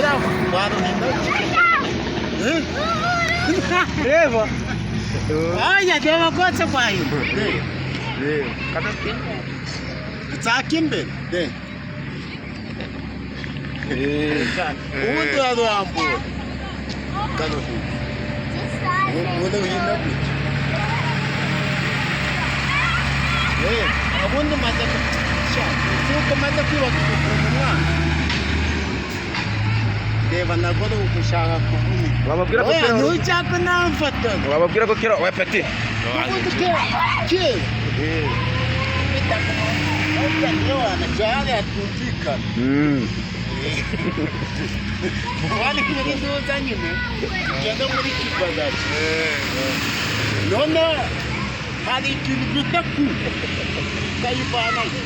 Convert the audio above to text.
Uriya waruhina. Reba. Oya, reba rwose rwahina. Tsaka imbere de. Ubundi uraruhambura ukaruhina, ubundi uhina gutya. Ubundi umaze, si uko umaze kwibaza ukuntu umwana, reba nabwo ari ugushaka kuvunika. Wababwira ko Oya, kera ntushaka namfotora. Wababwira ko kera we peti. Ubundi kera kera niyo twumvikana. Wari muri nduza nyine tugenda muri kibagazi, none hari ikintu bita ku ukayivanayo.